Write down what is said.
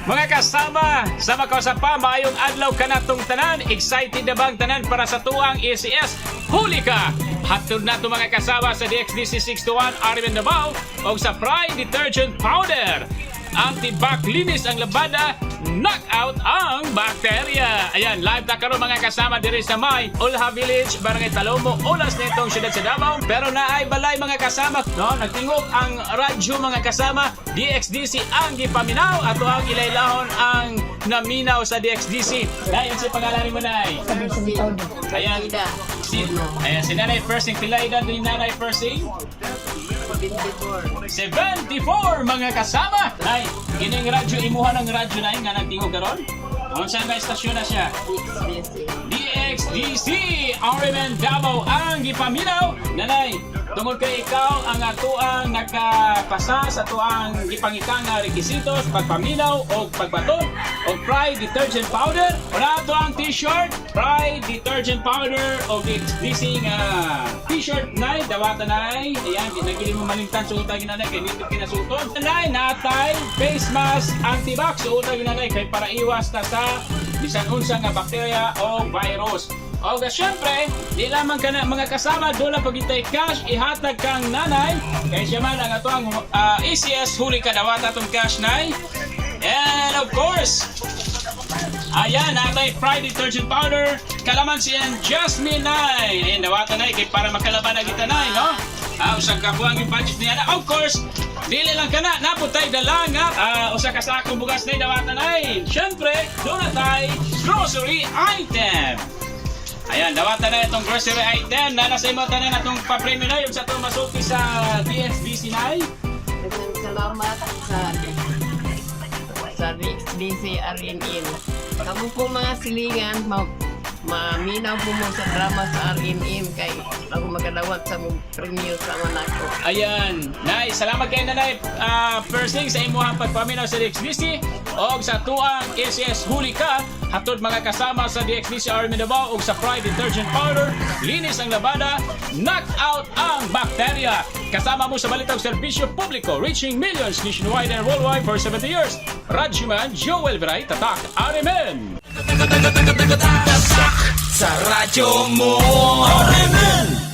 Mga kasama, sama ko sa pa, maayong adlaw kanatong tanan. Excited na bang tanan para sa tuang ACS? Huli ka! Hatod na to, mga kasama, sa DXDC 621 RMN Davao o sa Pride Detergent Powder. Anti-bac, linis ang labada, knockout ang bakterya. Ayan, live na karon, mga kasama, diri sa may Ulha Village, Barangay Talomo, Ulas nitong siyudad sa Davao. Pero naay balay, mga kasama, no? Nagtingog ang radyo, mga kasama, DXDC ang gipaminaw ato ang ilaylahon ang naminaw sa DXDC. Nay, si pangalan mo, Nay? Ayan, ayan, si Nanay Persing, pila edad ni Nanay Persing? 24. 74, mga kasama. Nay, kining radyo imuha ng radyo, nay, nga nagtingog karon? Unsa nga istasyon na siya? DXDC. DXDC RMN Davao ang gipaminaw. Nanay, tungod kay ikaw ang atuang nakapasa sa tuang gipangita nga rekisitos pagpaminaw o pagbaton og Pride Detergent Powder. Wala ato ang t-shirt, Pride Detergent Powder o DXDC nga t-shirt, nay, dawata, nay. Ayan, di na mo malingtan, suotan ginanay kay nindot kinasuton. Nay, natay face mask anti-vax, suotan ginanay kay para iwas ta sa bisan unsa nga bakterya o virus. O syempre, di lamang kana, mga kasama, doon lang pagitay cash ihatag kang nanay kay siya man ang ato ang ACS huli ka, dawata tong cash, nay. And of course, ayan, natay Pride Detergent Powder, kalamansi and Jasmine, nay. Ayan, dawata, nay, kay para makalaban na kita, nay, no? Usang kabuang yung budget niya. Of course, dili lang kana, naputay dala nga, usa ka sakong bugas na, dawata, nay. Syempre, doon na tay grocery item. Ayan, dawata na itong grocery item. Nana sa imo tanan atong papremyo na yung sa itong masulti sa DXDC, nay. Daghang salamat sa DXDC RMN. Kamo po mga silingan, maminaw po mo sa drama sa RMN kay ako makadawat sa mong premyo sa manako. Ayan, Nay, salamat kay Nanay Persing sa imuhang pagpaminaw sa DXDC og sa tuang ACS Huli Ka, hatod, mga kasama, sa DXDC Army Davao og sa Pride Detergent Powder, linis ang labada, knock out ang bakterya. Kasama mo sa balitang serbisyo publiko, reaching millions nationwide and worldwide for 70 years. Radyoman Joel Viray, Tatak RMN. Sa radyo mo RMN.